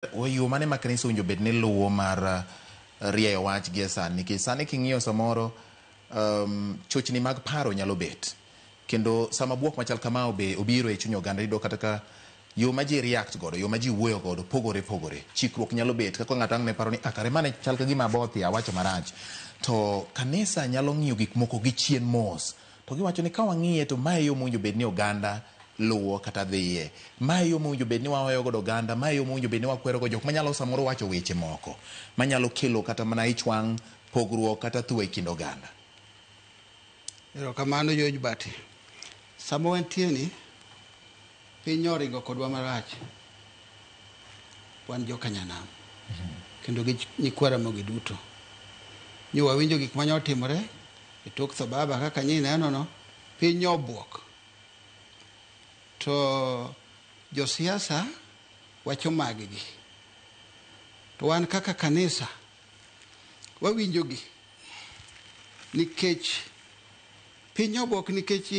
Yo mane ma kanisa owinjo bed ni luwo mar rieyo wach gie sani? Nikech sani king'iyo samoro chochni mag paro nyalo bet. Kendo sama buok machal kama obiro e chuny oganda, iyudo kata ka yo ma ji react godo, yo ma ji wuoyo godo pogore pogore. Chikruok nyalo bet kaka ng'ato ang' ne paro ni ah, kare mane chal ka gima abothi awacho marach. To kanisa nyalo ng'iyo gik moko gi chien mos. To giwacho ni ka wang'iye to mae e yo mowinjo bed ni oganda luwo kata dhiye. Mae e yo mowinjo bed ni wahoyo godo oganda, mae e yo mowinjo bed ni wakwero go jok manyalo samoro wacho weche moko manyalo kelo kata mana ich wang', pogruok kata thuwa e kind oganda. Erokamano George Bati. Sama wantie ni, piny oringo kodwa marach. Wan joka nyanam. Kendo gi nyikwa Ramogi duto. Nyo wawinjo gik mane otimore e tok tho baba kaka nyineno no, piny obuok. To josiasa wacho maggi. To wan kaka kanisa wawinjogi nikech piny obuok nikech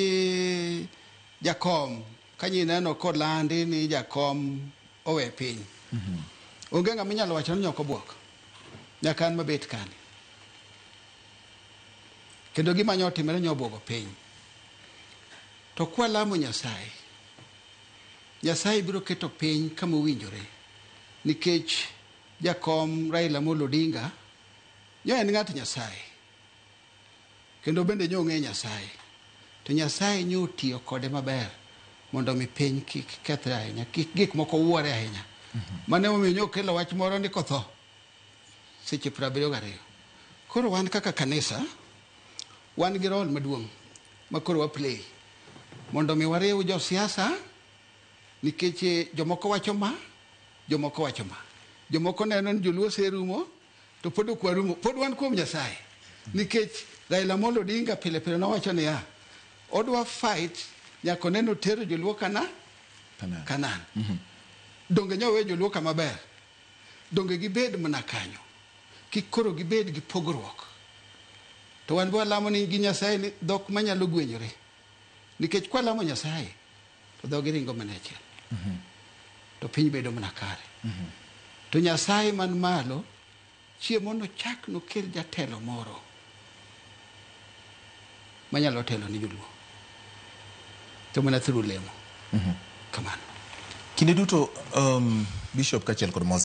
jakom ka nyineno kolandi ni jakom owe piny. Onge ng'ama inyalo wacho ni ok obuok. Nyaka an mabet kani. Kendo gima nyo otimore nyo obuogo piny. To kwalamo Nyasaye, Nyasaye biro keto piny kama owinjore nikech jakom Raila Amolo Odinga nyo en ng'at Nyasaye kendo bende nyo ong'e Nyasaye to Nyasaye nyo otiyo kode maber mondo mi piny kik kethre ahinya, kik gik moko wuore ahinya. Mano emomiyo nyo okelo wach moro ni kotho seche 72. Koro wan kaka kanisa wan gi role maduong' ma koro wa play mondo mi wariw josiasa nikech jomoko wacho ma, jomoko wacho ma. Jomoko neno ni joluo oserumo to pod ok warumo, pod wan kuom Nyasaye. Nikech Raila Amolo Odinga pile pile nowacho niya, odwa fight nyaka one ni otero joluo kana Kanan. Kanan. Donge nyo we joluo kama ber? Donge gibed mana kanyo? Kik koro gibed gi pogruok. To wan be walamo ni gi Nyasaye ni dhok manyalo gwenyore. Nikech kwalamo Nyasaye to dhogi ringo mana achiel. To piny bedo mana kare. To Nyasaye man malo chiemo nochak nokel jatelo moro manyalo telo ni joluo. To mana through lemo. Kamano. Kinde duto Bishop kaachiel kod Moses